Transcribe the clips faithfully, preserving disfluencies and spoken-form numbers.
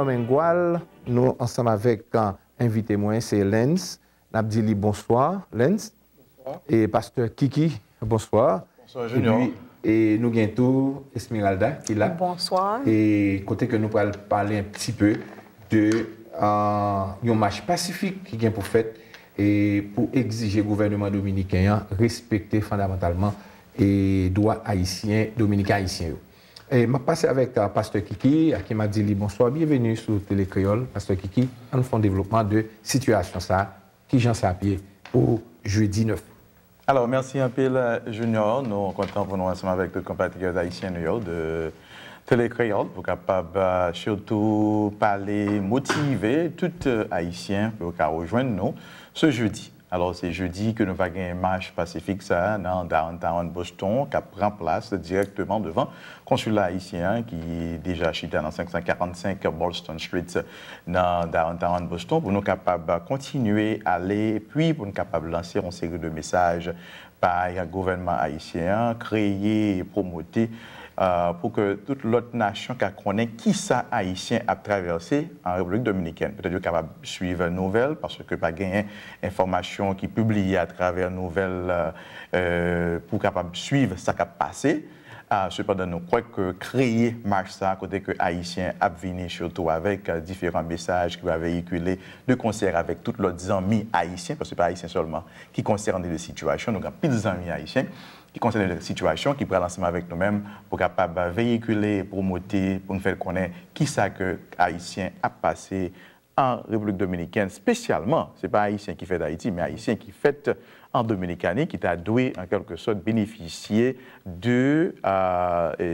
Domingue Gual, nou ansanm avèk, uh, envite mwen, se Lens. N ap di li bonswa, Lens. E pastè Kiki, bonswa. Bonswa, Junior. Epi, e nou gen tou Esmeralda ki la. Bonswa. E kote ke nou pral pale un petit peu de, euh, yon mach pasifik ki gen pou fèt e pou egzije gouvènman dominiken an respekte fondamantalman e dwa ayisyen, dominiken ayisyen yo. E m ap pase avèk, euh, pastè Kiki, a ki m ap di li bonswa, byenveni sou Tele Kreyòl. Pastè Kiki, ann fè yon devlopman de sitiyasyon sa a, kijan sa ap ye pou jedi nèf. Alò, mèsi anpil, Junior. Nou kontan pou nou ansanm avèk tout konpatriyòt ayisyen nou yo de Tele Kreyòl pou kapab, euh, sitou pale, motive tout, euh, Ayisyen pou yo ka rejwenn nou se jedi. Alò, se jedi ke nou va gen mach pasifik sa a nan downtown Boston k ap pran plas dirèkteman devan konsila ayisyen an ki deja chita nan senk san karannsenk Boylston Street nan downtown Boston pou nou kapab kontinye ale, epi pou nou kapab lanse yon seri de mesaj bay gouvènman ayisyen an, kreye e pwomote, euh, pou ke tout lòt nasyon ka konnen kisa Ayisyen ap travèse an Repiblik Dominikèn. Petèt yo kapab swiv nouvèl, paske pa genyen enfòmasyon ki pibliye atravè nouvèl, euh, pou kapab swiv sa k ap pase. Ah, sepandan, nou kwè ke kreye mach sa a, kote ke Ayisyen ap vini sitou avèk, euh, diferan mesaj ki va veyikile de konsè avèk tout lòt zanmi ayisyen, paske se pa Ayisyen sèlman ki konsène de sitiyasyon, nou gen anpil zanmi ayisyen ki konsène de sitiyasyon, ki pral ansanm avèk nou menm pou kapab veyikile, pwomote, pou n fè konnen kisa ke Ayisyen ap pase an Repiblik Dominikèn, espesyalman, se pa Ayisyen ki fèt Ayiti, men Ayisyen ki fèt an Dominikani, ki ta dwe, an kèlke sòt, benefisye de, euh, e,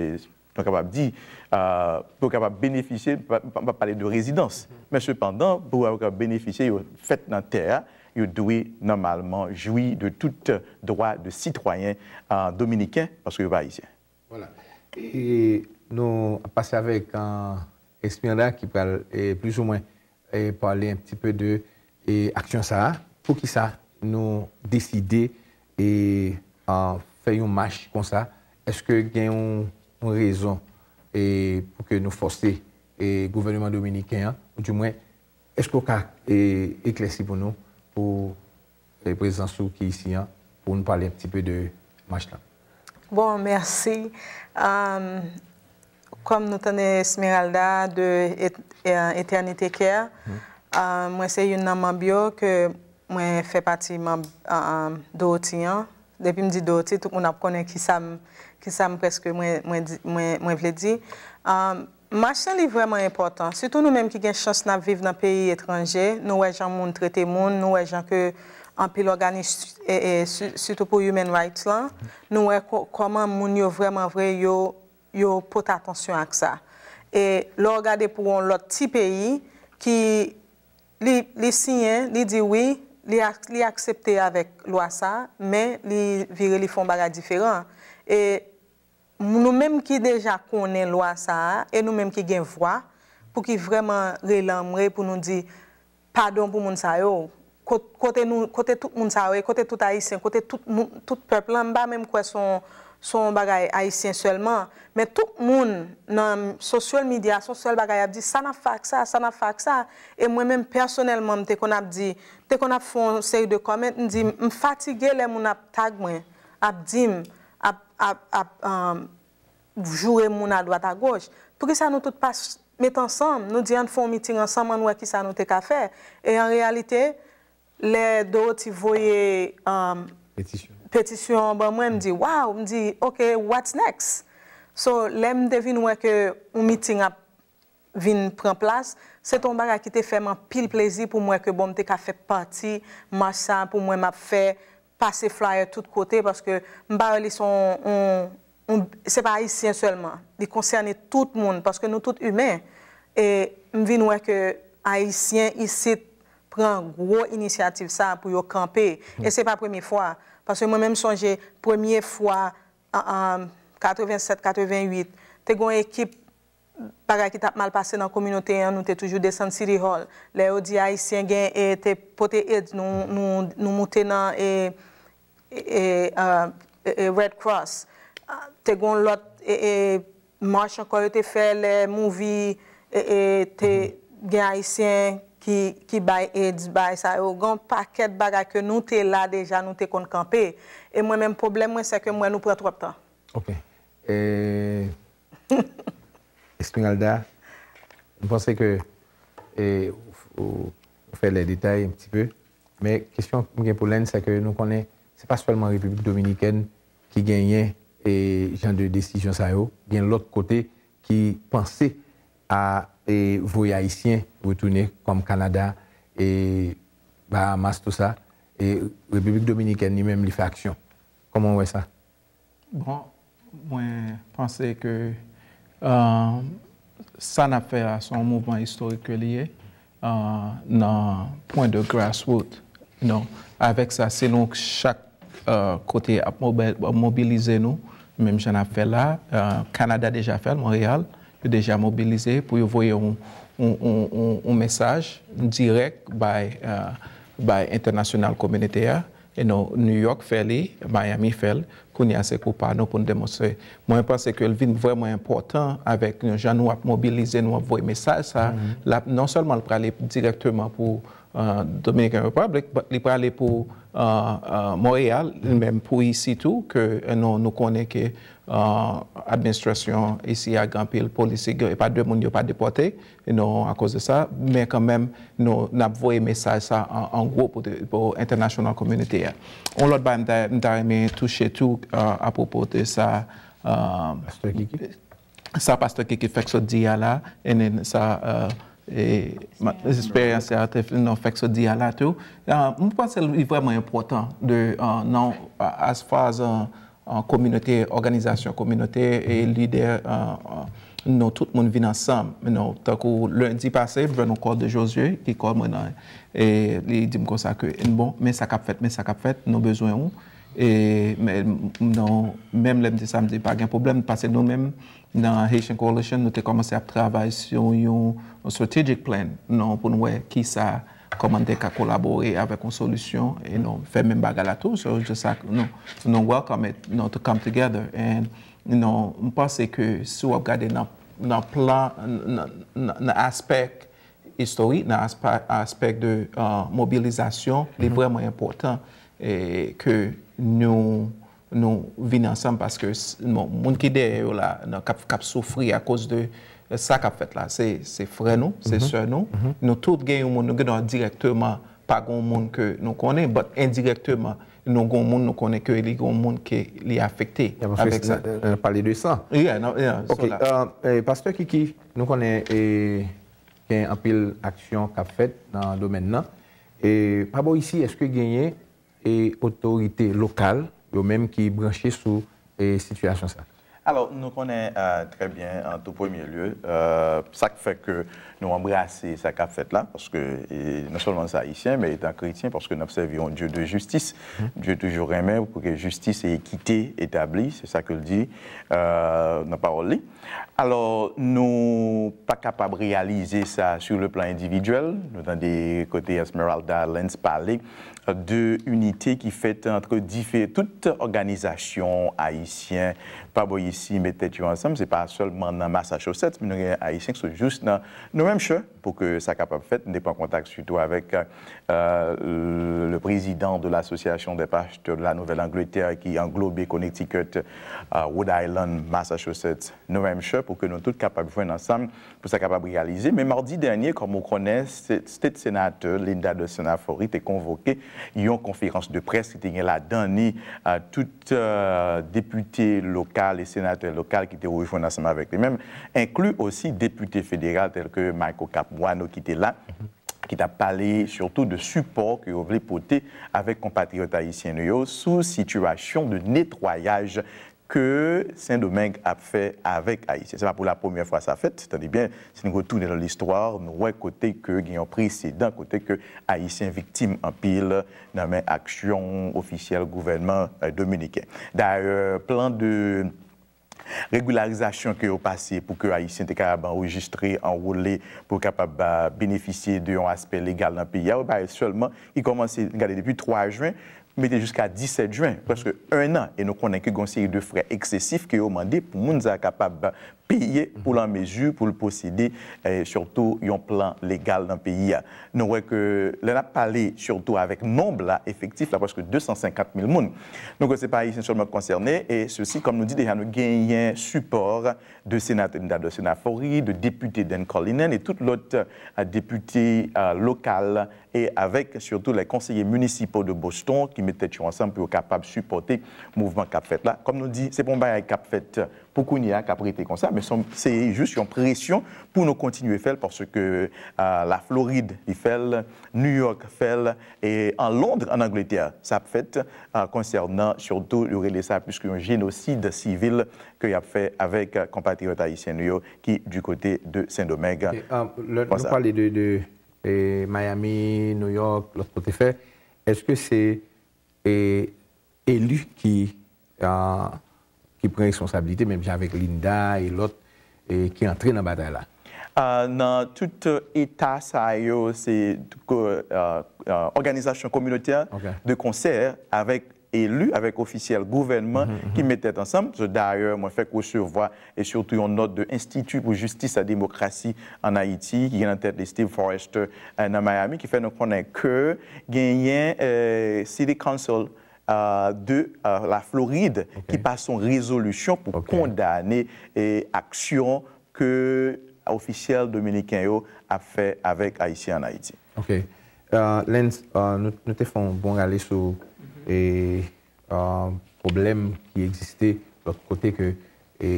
nou kapab di, euh, pou kapab benefisye, m pa, m pa, m pa pale de rezidans, men sepandan, pou yo kapab benefisye, yo fèt nan tè a, yo dwe nòmalman jwi de tout dwa de sitwayen, euh, dominiken, paske yo pa Ayisyen. Vwala. E nou ap pase avèk, euh, Esmeralda ki pral, e, plizoumwen, e, pale un petit peu de, e, aksyon sa a. Poukisa nou deside, e, euh, fè yon mach konsa? Èske gen yon, yon rezon, e, pou ke nou fòse, e, gouvènman dominiken an, ou di mwen, èske w ka, e, eklèsi pou nou, pou, e, prezans ou ki isi an, pou nou pale un petit peu de mach la? Bon, mèsi. Um, kòm nou tande Esmeralda de Et-, euh, Eternity Care, euh, mwen se youn nan manm yo ke mwen fè pati manm, euh, Dorothy an. Depi m di Dorothy, tout moun ap konnen kisa m, kisa m prèske mwen, mwen di, mwen, mwen vle di. Um, Mach lan li vrèman enpòtan, sitou nou menm ki gen chans n ap viv nan peyi etranje, nou wè jan moun trete moun, nou wè jan ke anpil òganis, e, e, si-, sitou pou human rights lan, nou wè kò-, kòman moun yo vrèman vre yo, yo pote atansyon ak sa. E lè w gade pou yon lòt ti peyi ki li, li siyen, li di wi, li ak-, li aksepte avèk lwa sa, men li vire li fè yon bagay diferan. E nou menm ki deja konnen lwa sa a, e nou menm ki gen vwa, pou ki vrèman rele anmwe pou nou di padon pou moun sa yo. Kot-, kote nou, kote tout moun sa yo ye, kote tout Ayisyen, kote tout moun, tout pèp lan, m pa menm kwè se yon, se yon bagay Ayisyen sèlman, men tout moun nan social media, se yon sèl bagay y ap di, sa n ap fè ak sa, sa n ap fè ak sa. E mwen menm pèsonèlman, m te konn ap di, m te konn ap fè yon seri de comment, m di, m fatige lè moun ap tag mwen, ap di m, ap, ap, ap, um, joure moun adwat agoch. Poukisa nou tout pa s-, met ansanm, nou di ann fè yon miting ansanm, ann wè kisa nou te ka fè? E an reyalite, lè Dorothy voye, um, petisyon, petisyon an ban mwen, m di, waw, m di, ok, what's next? So, lè m te vin wè ke yon miting ap vin pran plas, se te yon bagay ki te fè m anpil plezi pou m wè ke, bon, m te ka fè pati mach sa a pou mwen m ap fè pase flyer tout kote, paske m pa wè li se yon, yon, yon, se pa Ayisyen sèlman, li konsène tout moun, paske nou tout imen. E m vin wè ke Ayisyen isit pran gwo inisyativ sa a pou yo kanpe. E se pa premye fwa, paske mwen menm sonje premye fwa, an, an katrevennsèt, katrevennuit, te gen yon ekip bagay ki t ap mal pase nan kominote an, nou te toujou desann City Hall. Lè yo di Ayisyen gen, e, te pote AIDS, nou, nou, nou moute nan, e, e, e, e, e, Red Cross. A, te gen yon lòt, e, e, mach ankò yo te fè lè movie, e, e, te gen Ayisyen ki, ki bay aids, bay sa yo. Gen yon pakèt bagay ke nou te la deja, nou te konn kanpe. E mwen menm, pwoblèm mwen, se ke m wè nou pran twòp tan. Ok. E, Esmeralda, m panse ke e, ou, ou fè lè detay un petit peu, men kesyon m gen pou Lens, se ke nou konnen se pa sèlman Repiblik Dominikèn ki genyen e, jan de desizyon sa yo, gen lòt kote ki panse a e, voye Ayisyen retounen kòm Kanada e Bahamas, tou sa. E Repiblik Dominikèn li menm li fè aksyon. Kòman w wè sa? Bon, mwen panse ke uh, sa n ap fè a se yon mouvman istorik ke li ye uh, nan pwen de grassroot. You know, avèk sa, si nou chak uh, kote ap mobilize nou, menm jan n ap fè la, uh, Kanada deja fè l, Monreyal, yo deja mobilize pou yo voye yon, yon, yon, yon, yon mesaj dirèk bay, uh, bay entènasyonal kominote a. E nou, New York fè li, Miami fè l, kounye a se kou pa nou pou n demonstre. Mwen panse ke l vin vrèman enpòtan avèk nou, jan nou ap mobilize, nou ap voye mesaj sa, l ap, non sèlman l prale dirèkteman pou uh, Dominican Republic, but li prale pou uh, uh, Montréal, li menm pou isi tou, ke uh, nou, nou konnen ke uh, administrasyon isi a gen anpil polisi, gen, e pa de moun yo pa depòte, you know, akoz de sa, men kanmenm, nou, n ap voye mesaj sa an, an gwo pou, pou entènasyonal kominote a. Yon lòt bagay m ta, m ta renmen touche tou uh, apwopo de sa, uh, Pastè Kiki? Sa Pastè Kiki fèk sot di a la, and then sa uh, e, ma- esperyans sa te non fèk sot di a la tou. Uh, m panse li vrèman enpòtan de uh, non, as far as uh, uh, kominote, òganizasyon kominote e lidè uh, uh, nou tout moun vin ansanm. You know, tankou lendi pase, m jwenn yon kò de Jozye ki kò mwen nan e li di m konsa ke bon, men sa k ap fèt, men sa k ap fèt, nou bezwen ou. E men, non, menm lè m di sa, m di pa gen pwoblèm, paske nou menm, nan Haitian Coalition, nou te kòmanse ap travay sou yon, yon strategic plan, non, pou n wè kisa, kòman n te ka kolabore avèk yon solisyon, e nou fè menm bagay la tou, so, just sa, nou, nou welcome it, nou, to come together, and, you know, m panse ke si w ap gade nan, nan plan, nan, nan, nan aspè istorik, nan aspè, aspè de uh, mobilizasyon, li vrèman enpòtan e, ke nou, nou vin ansanm paske s- bon, moun ki dèyè yo la, nan, k ap, k ap soufri akoz de sa k ap fèt la, se, se frè nou, se sè nou. Nou tout gen yon moun, nou gen dwa dirèkteman pa gen yon moun ke nou konnen, but endirèkteman, nou gen yon moun nou konnen ke li gen yon moun ke li afekte avèk sa. N ap pale de san. Yeah, no, yeah, Ok, so la. Euh, eh, Pastè Kiki, nou konnen eh, gen anpil aksyon k ap fèt nan domèn nan. E pa bò isi, èske genyen e otorite lokal, yo menm ki branche sou e sitiyasyon sa? Alò, nou konnen euh, trè byen, an tou premye lye, euh, sa k fè ke nou anbrase sa k ap fèt la, paske e, non sèlman se Ayisyen, men etan kretyen, paske n ap sèvi yon Dye de jistis. Dye toujou renmen pou ke jistis e ekite etabli, se sa ke l di euh, nan pawòl li. Alò, nou pa kapab reyalize sa sur le plan individuel. Nou tande kote Esmeralda Lens pale de inite ki fèt antre dife, tout òganizasyon ayisyen pa bò isi met tèt yo ansanm. Se pa sèlman nan Massachusetts, men nou gen ayisyen ki sot jous nan New Hampshire pou ke sa kapab fèt. Nou te pran kontak sitou avèk euh, le, le président de l'Association des pasteurs de la Nouvelle-Angleterre qui englobe Connecticut, euh, Rhode Island, Massachusetts, New Hampshire, pou ke nou tout kapab jwenn ansanm pou sa kapab reyalize. Men madi dènye, kòm ou konnen, State Senator Linda Dawson Affori te konvoke yon konferans de près ki te gen ladan ni euh, tout euh, depite lokal e senatè lokal ki te rejwenn ansanm avèk li menm, enkli osi depite federal tèl ke Michael Capuano ki te la, ki t ap pale surtout de sipò ke yo vle pote avèk konpatriyòt ayisyen nou yo sou sitiyasyon de netwayaj ke Sendomeng ap fè avèk Ayisyen. Se pa pou la premyè fwa sa fèt, tande byen, si nou retounen nan listwa, nou wè kote ke gen yon presedan, kote ke Ayisyen viktim anpil nan men aksyon ofisyèl gouvènman euh, dominiken. Dayè, plan de regilarizasyon ke yo pase pou ke Ayisyen te kapab anrejistre, anwole, pou kapab euh, benefisye de yon aspè legal nan peyi a, yo bay sèlman, ki kòmanse, gade, depi twa jen, mete jiska disèt jen, prèske en an, e nou konnen ke gen yon seri de frè eksesif ke yo mande pou moun sa a kapab peye pou l an mezi pou l posede, eh, sitou yon plan legal nan peyi a. Nou wè ke lè n ap pale sitou avèk nonb la, efektif la, prèske de san senkant mil moun, nou wè se pa Ayisyen sèlman k konsène, e sesi, kòm nou di deja, nou genyen sipò de senatè Linda Dawson a Florid, de depite Dan Cullinan e tout lòt, eh, depite, eh, lokal e avèk sitou les conseillers municipaux de Boston ki met tèt yo ansanm pou yo kapab sipòte mouvman k ap fèt la. Kòm nou di, se pa yon bagay k ap fèt pou kounye a, k ap rete konsa, men se, se jis yon presyon pou nou kontinye fè l, paske, ah, Laflorid, li fè l, New York fè l, e an Lond, an Angletè, sa ap fèt, ah, konsènan, sitou, yo rele sa plis ke yon jenosid sivil ke y ap fè avèk, ah, konpatriyòt ayisyen nou yo ki du kote de Sendomeng. Ok, ah, lè nou pale de, de, e, Miami, New York, lòt kote fè, èske se, e, eli ki, ah, ki pran responsabilite, menm jan avèk Linda e lòt, e, ki antre nan batay la? Ah, nan tout, eh, eta sa yo, se, ah, ah, òganizasyon kominotè de konsè avèk eli, avèk ofisyèl gouvènman ki met tèt ansanm. So, dayè, mwen fèk resevwa e sitou yon nòt de Enstiti pou Jistis ak Demokrasi ann Ayiti, ki gen nan tèt li Steve Forrester, eh, nan Miami, ki fè nou konnen ke genyen, eh, City Council, eh, de, eh, Laflorid ki pase yon rezolisyon pou kondane, eh, aksyon ke ofisyèl dominiken yo ap fè avèk Ayisyen ann Ayiti. Ok. Euh, Lens, euh, nou, nou te fè yon bon rale sou, e, euh, pwoblèm ki egziste lòt kote ke, e,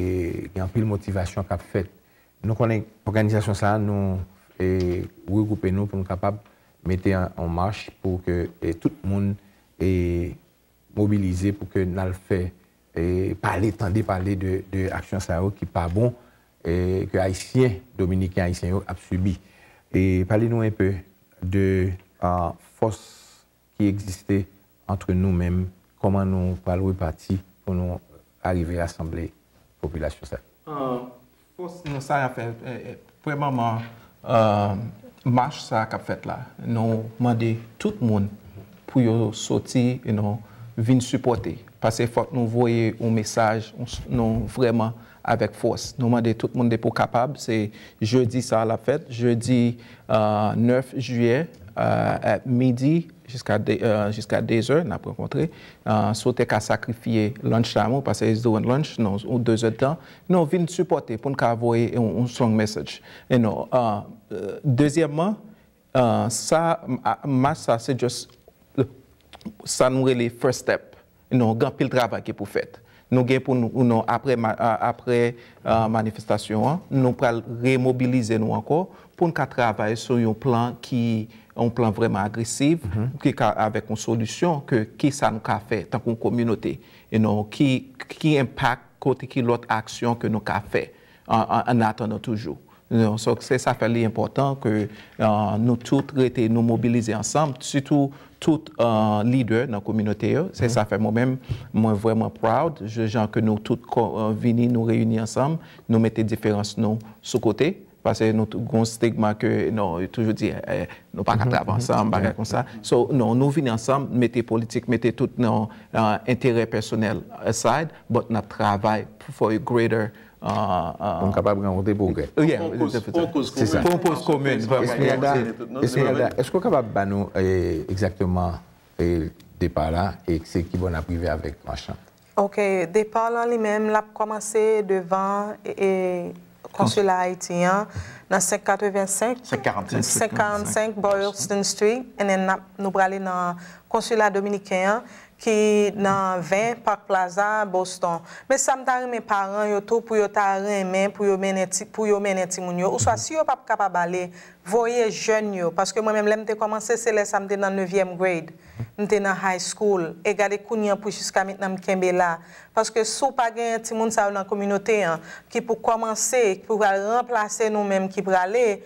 gen anpil motivasyon k ap fèt. Nou konnen òganizasyon sa a, nou, e, regwoupe nou pou nou kapab mete an, an mach pou ke, e, tout moun, e, mobilize pou ke n al fè, e, pale, tande pale de, de aksyon sa yo ki pa bon, e, ke Ayisyen, Dominiken Ayisyen yo ap sibi. E pale nou enpe de, a, fòs ki egziste ant nou menm, kòman nou pral repati pou nou arive rasanble popilasyon sa a? Ah, fòs nou sa y ap fè, eh, eh, premyèman, ah, mach sa k ap fèt la, nou mande tout moun pou yo soti, you know, vin sipòte. Paske fòk nou voye yon mesaj, yon s-, nou vrèman avèk fòs. Nou mande tout moun depi w kapab, se jedi sa l ap fèt, jedi, ah, nèf jiyè, ah, at midi, jiska de, euh, jiska de zè, n ap rankontre. Euh, si w te ka sakrifye lunch time ou, paske it's during lunch, non, ou de zè tan, non, vin sipòte pou n ka voye yon, yon strong message. You know, euh, euh, dezyèmman, euh, sa, m-, a, mach sa, se just, sa nou rele first step. You know, gen anpil travay ki pou fèt. Nou gen pou nou, nou, apre ma-, a-, apre, euh, manifestasyon an, nou pral remobilize nou ankò pou n ka travay sou yon plan ki, yon plan vrèman agresif, ki ka, avèk yon solisyon ke kisa nou ka fè tankou yon kominote, you know, ki, ki enpak, kote ki lòt aksyon ke nou ka fè an, an, an atandan toujou. You know, so, se sa fè li enpòtan ke, euh, nou tout rete, nou mobilize ansanm, sitou tout, euh, lidè nan kominote yo. Se sa fè mwen menm, mwen vrèman proud, jan ke nou tout ko-, euh, vini, nou reyini ansanm, nou mete diferans nou sou kote. Paske nou t-, gon stigma ke, non, yo toujou di, eh, nou pa ka travay ansanm, bagay konsa. So, non, nou vini ansanm, mete politik, mete tout nan, euh, enterè pèsonèl aside, but n ap travay for a greater, euh, euh, pou n kapab rankontre pwogrè. Yeah, pou yon koz, pou yon koz komen. Pou yon koz komen. Esmeralda, Esmeralda, èske w kapab ba nou, eh, egzakteman, eh, depa la, e se ki bò n ap rive avèk mach lan? Ok, depa lan li menm, l ap kòmanse devan, e, e, konsila Ayiti an, nan senk katrevensenk, senk karannsenk, senk karannsenk Boylston Street, and then n ap, nou prale nan konsila dominiken an, ki nan ven Park Plaza, Boston. Men sa m ta renmen paran yo tou, pou yo ta renmen, pou yo mennen ti, pou yo mennen timoun yo. Oswa si yo p ap kapab ale, voye jèn yo. Paske mwen menm, lè m te kòmanse, se lè sa m te nan nevyèm grade. M te nan high school. E gade kounye a pou jiska mentnan m kenbe la. Paske si w pa genyen timoun sa yo nan kominote an, ki pou kòmanse, ki pou pral ranplase nou menm ki prale,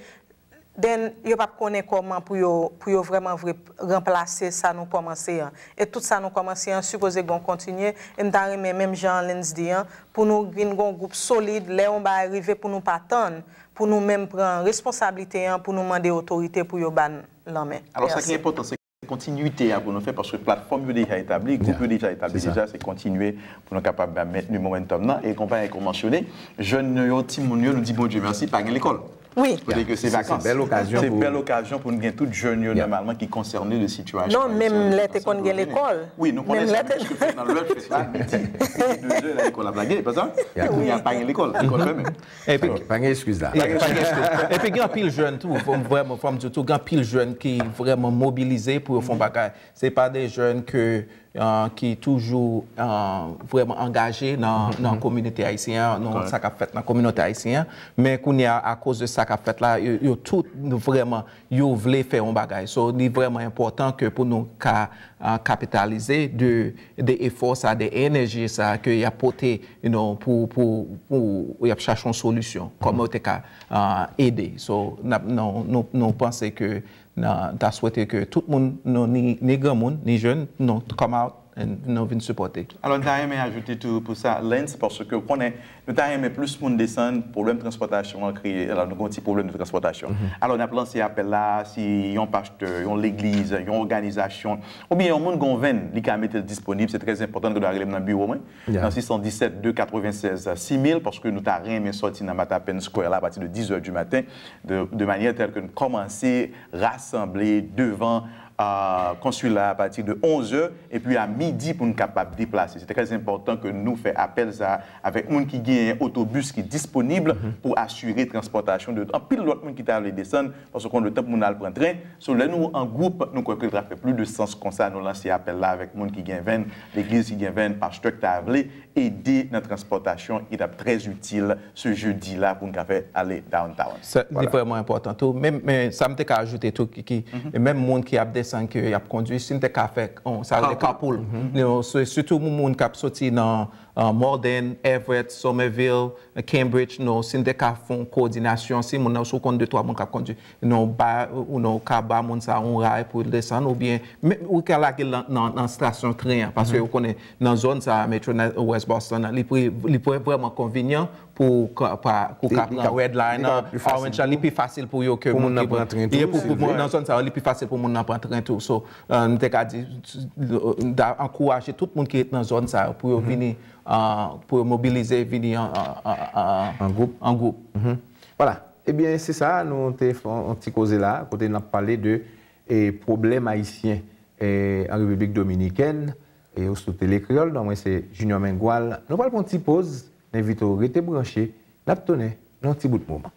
then yo p ap konnen kòman pou yo, pou yo vrèman vre ranplase sa nou kòmanse an. E tout sa nou kòmanse an sipoze gen yon kontinye. E m ta renmen, menm jan Lens di an, pou nou vin gen yon gwoup solid, lè yon bagay rive pou nou pa tann, pou nou menm pran responsablite an, pou nou mande otorite pou yo ba n lanmen. Alò, sa ki enpòtan, se kontinite a pou nou fè, paske platfòm yo deja etabli, gwoup yo deja etabli deja, se kontinye pou nou kapab mentni momentum nan. E konpayi konvansyone, jèn yo, timoun yo, nou di Bondye mèsi, pa gen lekòl. Wi. Kote ke se vakans. Se bèl okazyon pou nou gen tout jèn yo nòmalman ki konsène de sitiyasyon. Non, menm lè te konn gen lekòl. Wi, nou konnen sa, men se nan lè fèt la, midi, midi de zè, lekòl ap lage, pa sa? Kounye a pa gen lekòl, lekòl fèmen. Epi, pa gen eskiz la. Epi gen anpil jèn tou, fò m vrèman, fò m di tou, gen anpil jèn ki vrèman mobilize pou yo fè yon bagay. Se pa de jèn ke, euh, ki toujou, euh, vrèman angaje nan, nan kominote ayisyen an, nan sa k ap fèt nan kominote ayisyen an. Men kounye a, akoz de sa k ap fèt la, yo, yo tout vrèman, yo vle fè yon bagay. So, li vrèman enpòtan ke pou nou ka, euh, kapitalize de, de efò sa, de enèji sa ke y ap pote, you know, pou, pou, pou y ap chache yon solisyon. Kòman yo te ka, euh, ede. So, n ap, nou, nou, nou panse ke nan, ta swete ke tout moun, nou, ni, ni granmoun, ni jèn, nou come out and nou vin sipòte. Alò, n ta renmen ajoute tou pou sa, Lens, paske w konnen, nou ta renmen plis moun desann, pwoblèm transpòtasyon an kreye, alò, nou gen yon ti pwoblèm de transpòtasyon. Alò, n ap lanse apèl la, si yon pastè, yon legliz, yon òganizasyon, oubyen yon moun gen yon venn, li ka mete l disponib, se trè enpòtan, nou dwe rele m nan biwo mwen, nan sis san disèt de katrevennsèz sis mil, paske nou ta renmen sòti nan Matapan Square la, apati de diz è di maten, de, de manyè tèl ke n kòmanse rasanble devan, euh, konsila a apati de onz è, epi a midi pou n kapab deplase. Se trè enpòtan ke nou fè apèl sa a avèk moun ki genyen otobis ki disponib pou asire transpòtasyon de anpil lòt moun ki ta vle desann, paske konn letan pou moun al pran tren. So, lè nou an gwoup, nou kwè ke l ta fè plis de sans konsa, nou lanse apèl la avèk moun ki gen venn, legliz ki gen venn, pastè ki ta vle ede nan transpòtasyon, ki t ap trè itil se jedi la pou n ka fè ale downtown. Sa, li vrèman enpòtan tou. Men, men sa m te ka ajoute tou, ki, ki, e menm moun ki ap desann, ke y ap kondui, si n te ka fè, on, sa rele carpool. You know, se sitou moun, moun k ap soti nan, euh, Malden, Everett, Somerville, Cambridge, nou, si n te ka fè yon kowodinasyon, si moun nan, si w konn de twa moun k ap kondui, nou ba, ou nou ka ba moun sa yon ray pou l desann, oubyen, men, ou ka lage l nan, nan, nan estasyon tren an, paske ou konnen, nan zòn sa, Metro West Boston, li pre-, li pre-, vrèman konvenyan pou ka, pa, pou ka pran Red Line nan, Orange Line, li pi fasil pou yo ke moun ki pran tren tou, pou, pou, nan zòn sa, li pi fasil pou moun nan pran tren tou. So, euh, m te ka di, m ta ankouraje tout moun ki ret nan zòn sa yo pou yo vini, euh, pou yo mobilize, vini an, an, an, an, an gwoup. An gwoup. Vwala. Ebyen, se sa, nou te fè yon ti koze la, kote n ap pale de, e, pwoblèm ayisyen, e, an Repiblik Dominikèn, e, ou sou Tele Kreyòl. Non mwen se Junior Mengual. Nou pral pran yon ti poz, n envite w rete branche, n ap tounen nan yon ti bout moman.